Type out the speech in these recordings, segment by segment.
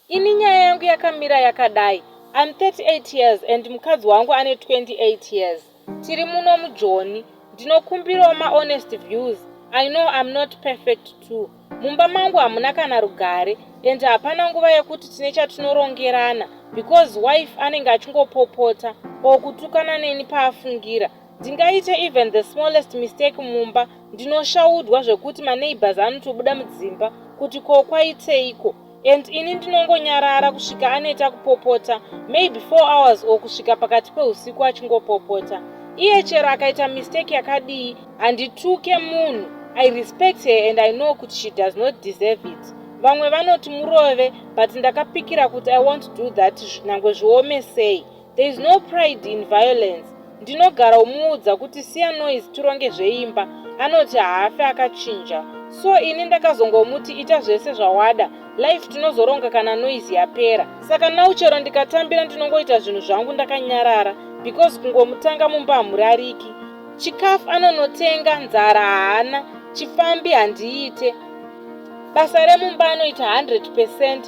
Ini nyaya yangu yakamira yakadai. I'm 38 years and mukadzi wangu ane 28 years. Tiri muno muJoni. Ndinokumbirawo mahonest views. I know I'm not perfect too. Mumba mangu hamuna kana rugare and hapana nguva yekuti tine chatinorongerana because wife anenge achingopopota or kutukana neni paafungira. Ndingaite even the smallest mistake mumba ndinoshaudwa zvekuti maneighbors anotobuda mudzimba kuti ko kwaiteiko and ini ndinongonyarara kusvika aneta kupopota, maybe 4 hours or kusvika pakati peusiku achingopopota. Iye chero akaita mistake yakadii, handituke munhu. I respect her and I know kuti she does not deserve it. Vamwe vanoti murove, but ndakapikira kuti I won't do that nyange zviome sei. There is no pride in violence. Ndinogara umuudza kuti siya noise, tironge zveimba. Anoti haafi akachinja. So ini ndakazongomuti ita zvese zvawada, life tinozoronga kana noise yapera. Saka now chero ndikatambira, ndinongoita zvinhu zvangu ndakanyarara because kungomutanga mumba hamurariki. Chikafu anonotenga, nzara haana, chifambi handiite. Basa remumba anoita 100%,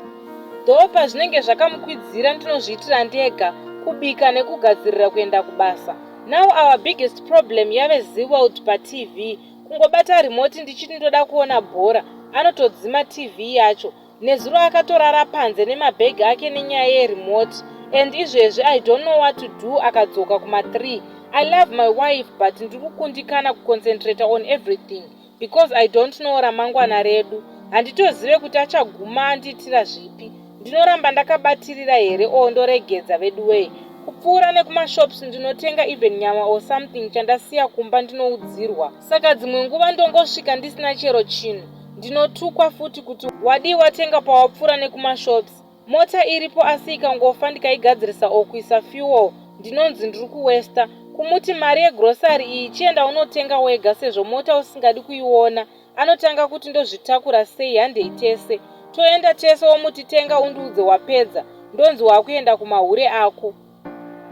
though pazvinenge zvakamukwidzira ndinozviitira ndega, kubika nekugadzirira kuenda kubasa. Now our biggest problem yave Zeeworld paTV. Kungobata remote ndichiti ndoda kuona bhora, anotodzima TV yacho. Nezuro akatorara panze nemabhegi ake nenyaya yeremote and izvezvi I don't know what to do akadzoka kuma3. I love my wife, but ndiri kukundikana kuconcentrata on everything because I don't know ramangwana redu. Handitozive kuti achaguma andiitira zvipi. Ndinoramba ndakabatirira here or ndoregedza? Veduwei, kupfuura nekumashops ndinotenga even nyama or something chandasiya kumba, ndinoudzirwa. Saka dzimwe nguva ndongosvika ndisina chero chinhu, ndinotukwa futi kuti wadii watenga pawapfuura nekumashops. Mota iripo, asi ikangofa ndikaigadzirisa or kuisa fuel, ndinonzi ndiri kuwesta. Kumuti mari yegrosari iyi chienda unotenga wega sezvo mota usingadi kuiona, anotanga kuti ndozvitakura sei, handei tese. Toenda tese, womuti tenga undiudze wapedza, ndonzi wakuenda kumahure ako.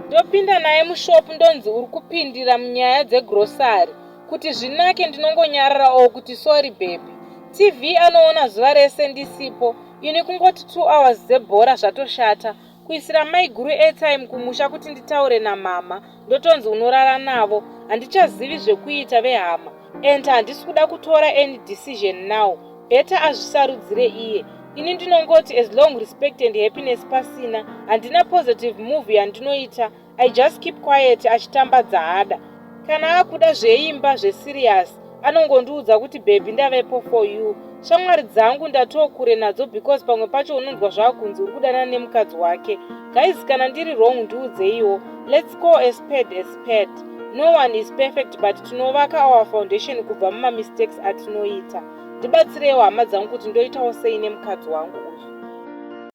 Ndopinda naye mushopu, ndonzi uri kupindira munyaya dzegrosari. Kuti zvinake ndinongonyarara or kuti sorry baby. TV anoona zuva rese ndisipo. Ini kungoti 2 hours dzebhora zvatoshata. Kuisira maiguru airtime kumusha kuti nditaure namama, ndotonzi unorara navo. Handichazivi zvekuita, vehama, and handisi kuda kutora any decision now. Better azvisarudzire iye. Ini ndinongoti as long respect and happiness pasina, handina positive move yandinoita. I just keep quiet achitamba dzaada. Kana akuda zveimba zveserious, anongondiudza kuti baby, ndavepo for you. Shamwari dzangu ndatokure nadzo because pamwe pacho unonzwa zvaakunzi uri kudanana nemukadzi wake. Guys, kana ndiri wrong ndiudzeiwo. Let's call a spade a spade. No one is perfect, but tinovaka our foundation kubva mumamistakes atinoita. Ndibatsireiwo, hama dzangu, kuti ndoitawo sei nemukadzi wangu uyu.